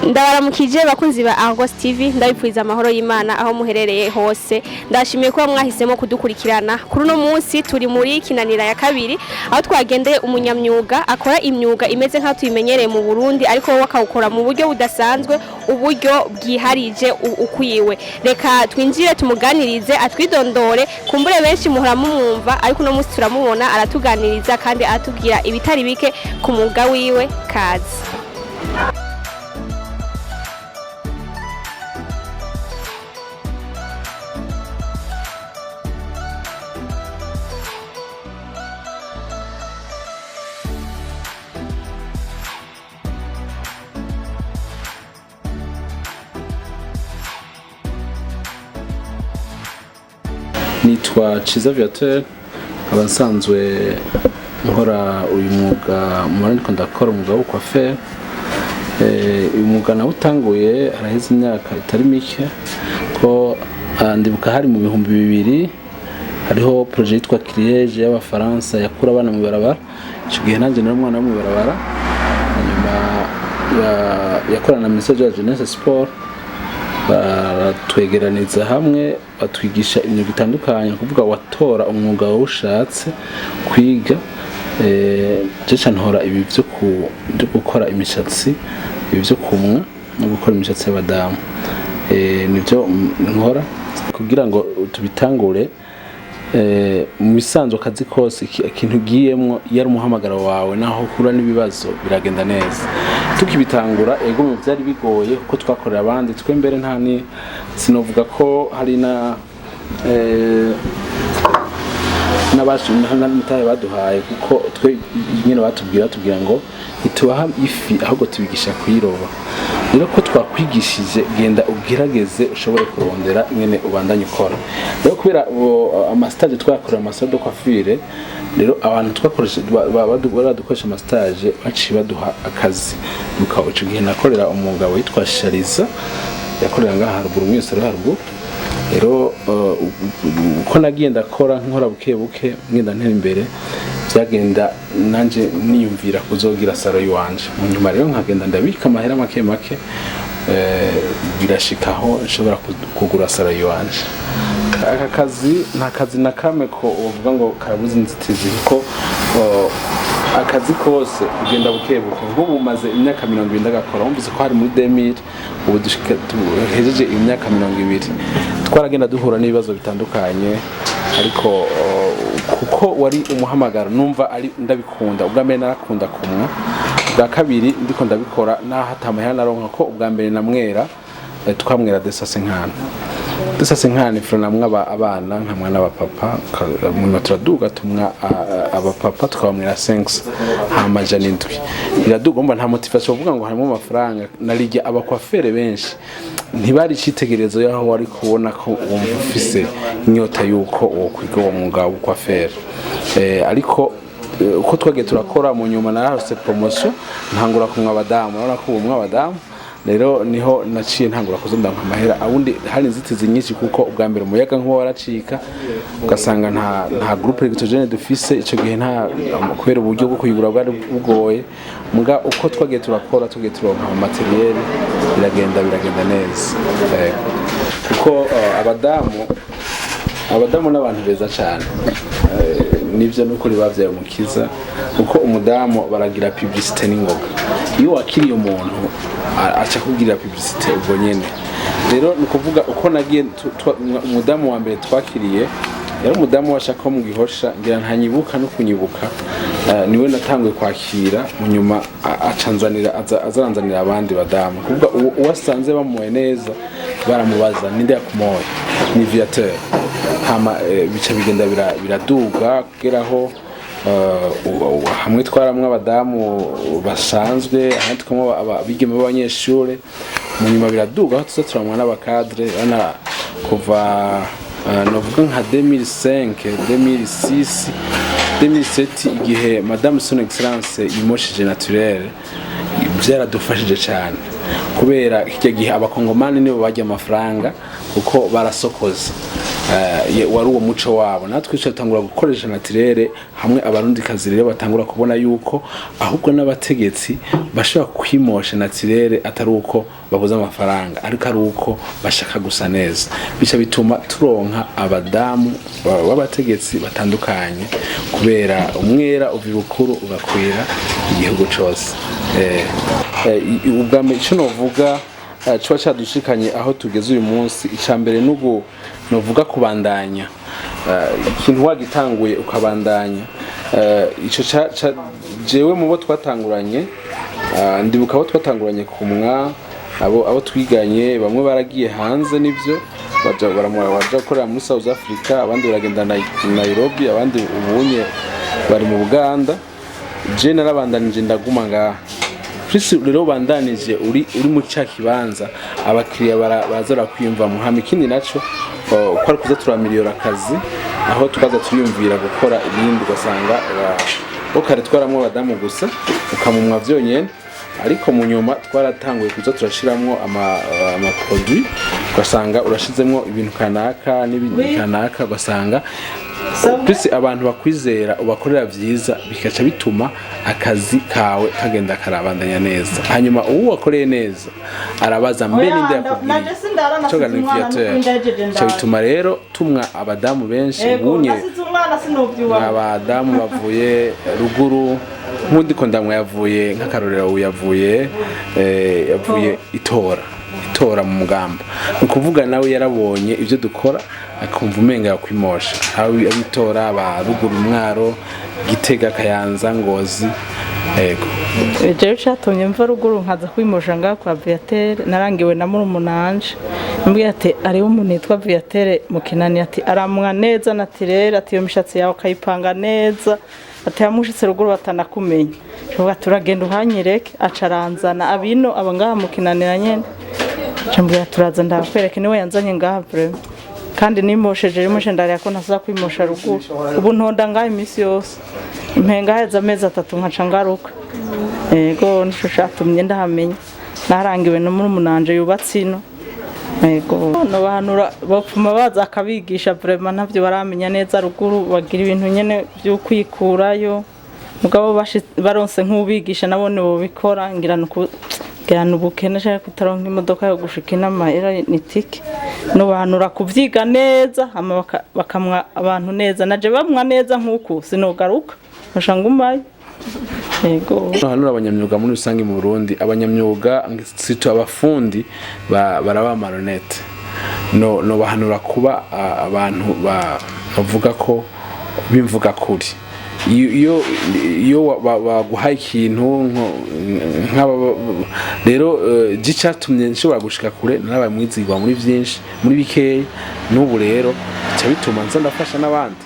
Ndabaramukije bakunzi ba Argos TV, ndabipfuriza amahoro y'Imana aho muherereye hose. Ndashimiye kuba mwahisemo kudukurikirana. Kuri uno munsi turi muri Kinanira ya kabiri, aho twagendeye umunyamyuga akora imyuga imeze nk'aho tuyimenyereye mu Burundi, ariko wowe akawukora mu buryo budasanzwe, uburyo bwiharije ukwiwe. Reka twinjire tumuganirize, atwidondore. Kumbure benshi muhora mumwumva, ariko uno munsi turamubona, aratuganiriza kandi aratubwira ibitari bike ku mwuga wiwe. Kazi. Nitwa Ciza Viateur, nkaba nsanzwe nkora uyu mwuga mubona ndiko ndakora, umwuga wo coiffeur. Uyu mwuga nawutanguye haraheze imyaka itari mike, ko ndibuka hari mu 2000, hariho projet yitwa CRIEJ y'Abafaransa yakura abana mu ibarabara. Ico gihe nanje nari umwana wo mu ibarabara. Hanyuma yakorana na Ministère de la Jeunesse Sport, baratwegeraniza hamwe, batwigisha imyuga itandukanye, kuvuga watora umwuga wowe ushatse kwiga. Je ca ntora ibi vyo gukora imishatsi, ibi vyo kumwa no gukora imishatsi y'abadamu. Nivyo nkora kugira ngo tubitangure. Mu bisanzwe akazi kose, ikintu ugiyemwo, iyo ari umuhamagaro wawe, naho uhura n'ibibazo biragenda neza. Tukibitangura, ego, mu byari bigoye kuko twakorera abandi. Twe mbere nta ni sinovuga ko hari na n'umutahe baduhaye, kuko twe nyine batubwira ngo ntitubaha ifi, ahubwo tubigisha kuyiroba. Rero ko twakwigishije, genda ugerageze ushobore kurondera ingene ubandanye ukora. Rero kubera amastage twakorera, amasalon de coiffure, rero abantu twakoresha baradukoresha amastage, baciye baduha akazi. Nuko ico gihe nakorera umugabo witwa Shariza, yakorera ngaha haruguru muri salon haruguru. Rero uko nagiye ndakora, nkora buke buke, ngenda ntera imbere, byagenda nanje niyumvira kuzogira salon yiwanje. Mu nyuma rero nkagenda ndabika amahera make make, birashikaho nshobora kugura salon yiwanje. Aka kazi nta kazi na kamwe ko uvuga ngo karabuze inzitizi, kuko akazi kose ugenda buke buke. Nk'ubu maze imyaka 20 ndagakora, wumvise ko hari muri 2000, ubu duhejeje imyaka 20. Twaragenda duhura n'ibibazo bitandukanye, ariko kuko wari umuhamagaro, numva ari ndabikunda. Ubwa mbere narakunda kumwa, ubwa kabiri ndiko ndabikora naho atamahera naronka, ko ubwa mbere namwera, twamwera 250, 250 francs. Namwe abana nkamwa n'abapapa, munyuma turaduga tumwa abapapa tukabamwera 5 700, biraduga. Umva, nta motivation uvuga ngo harimo amafaranga. Narijya abakwafere benshi ntibari icitegererezo y'aho wari kubona ko wumva ufise inyota y'uko wokwiga uwo mwuga w'ubukwafere. Ariko uko twagiye turakora, mu nyuma nararose promotion, ntangura kumwa abadamu. Urabona ko ubu mwa abadamu, rero niho naciye ntangura kuza ndanka amahera. Abundi hari inzitizi nyinshi, kuko ubwa mbere umuyaga nkuba waracika, ugasanga nta groupe électrogène dufise ico gihe, nta kubera uburyo bwo kuyigura bwari bugoye. Muga uko twagiye turakora, tugiye turonka ama matériel, biragenda neza. Kuko abadamu n'abantu beza cyane. Nivyo nukuri bavyaye umukiza, kuko umudamu baragira publicité n'ingoga. Iyo wakiriye umuntu aca kubwira publicité ubwo nyene. Rero ni ukuvuga uko nagiye umudamu wa mbere twakiriye yari umudamu washaka wo mu Gihosha, ngira ntanyibuka no kunyibuka. Niwe natanguye kwakira. Mu nyuma acanzanira, azaranzanira abandi badamu. Kuvuga uwasanze bamuwe neza, baramubaza: "Ninde yakumoye?" "Ni Viateur." Hama bica bigenda biraduga kugeraho hamwe twaramwe abadamu basanzwe, ahandi tukamwe abigeme b'abanyeshure. Mu nyuma biraduga aho tuza turamwa n'abacadre. Urabona kuva novuga nka 2005, 2006, 2007, igihe Madame Son Excellence yimoshije naturelle. Vyaradufashije cyane kubera kijya gihe abakongomani nibo barya amafaranga kuko barasokoza. Wari uwo muco wabo, natwe tutangura gukoresha naturel hamwe. Abarundikazi rero batangura kubona yuko ahubwo n'abategetsi bashobora kwimosha naturel, atari uko babuze amafaranga ariko ari uko bashaka gusa neza. Bica bituma turonka abadamu b'abategetsi batandukanye, kubera umwera uva ibukuru ugakwira igihugu cose. Ubwa mbere ico novuga cuba cadushikanye aho tugeze uyu munsi, ica mbere nugu novuga kubandanya. Ikintu wagitanguye ukabandanya. Ico jewe mu bo twatanguranye, ndibuka abo twatanguranye kumwa, abo twiganye, bamwe baragiye hanze, nivyo, baja baja gukorera muri South Africa, abandi baragenda Nairobi, abandi ubunye bari mu Buganda. Je narabandanije, ndaguma ngaha. Plus rero ubandanije uri mu ca kibanza, abakiriya baza barakwiyumvamo. Hama ikindi naco, ko ari kuza turamiriyora akazi, aho twaza turiyumvira gukora ibindi, ugasanga bo kare twaramwo abadamu gusa, ukamumwa vyonyene, ariko mu nyuma twaratanguye kuza turashiramwo ama produit, ugasanga urashizemwo ibintu kanaka n'ibindi kanaka, ugasanga plus abantu bakwizera, ubakorera vyiza, bigaca bituma akazi kawe kagenda karabandanya neza. Hanyuma uwo wakoreye neza arabaza: "Mbe ninde yakubwiye?" Ico ganifiateur bica bituma rero tumwa abadamu benshi ubunye, abadamu bavuye ruguru, nk'undi ko ndamwe yavuye, nk'akarorero, ubu yavuye yavuye itora mu mugamba. Ni ukuvuga nawe yarabonye ibyo dukora, akumva umenga yakwimosha. Abitora ba ruguru, Mwaro, Gitega, Kayanza, Ngozi, yego. Jewe catumye mva ruguru nkaza kwimosha ngaha kwa Viateur, narangiwe na murumuna wanje. Mbwiye ati ariho umuntu yitwa Viateur mu Kinani, ati aramwa neza naturel, ati iyo mishatsi yawe akayipanga neza, ati yamushitse ruguru batanakumenya. Tuvuga turagenda uhanyereke, aca aranzana abino aba ngaha mu Kinanira nyene. Aca mbwira turaza ndakwereke, niwe yanzanye ngaha vraiment. Kandi nimosheje rimwe ndarira ko ntaza kwimosha ruguru. Ubu ntonda ngaha iminsi yose, impenga haheze amezi 3 nkaca ngaruka. Yego, nico catumye ndahamenya, narangiwe no murumuna wanje yubatse ino. Yego, nobahanura bopfuma baza akabigisha vraiment, ntavyo baramenya neza ruguru, bagira ibintu nyene vyo kwikurayo. Mugabo baronse nk'ubigisha nabo bobikora. Ngira nuku ngira ubukene canke kutaronka imodoka yo gushika inama ni tike. Nobahanura kuvyiga neza, hama bakamwa abantu neza. Naje bamwa neza nk'uku sinogaruka, nkaca ngumayo. Yego. Hanura abanyamyuga muri rusange mu Burundi, abanyamyuga surtout abafundi baraba malhonnête, no bahanura kuba abantu bavuga ko bimvuga kuri. Iyo baguhaye ikintu nk'aba rero, gicatumye nshobora gushika kure, narabaye mwizigwa muri byinshi, muri bikeya. N'ubu rero bica bituma nza ndafasha n'abandi.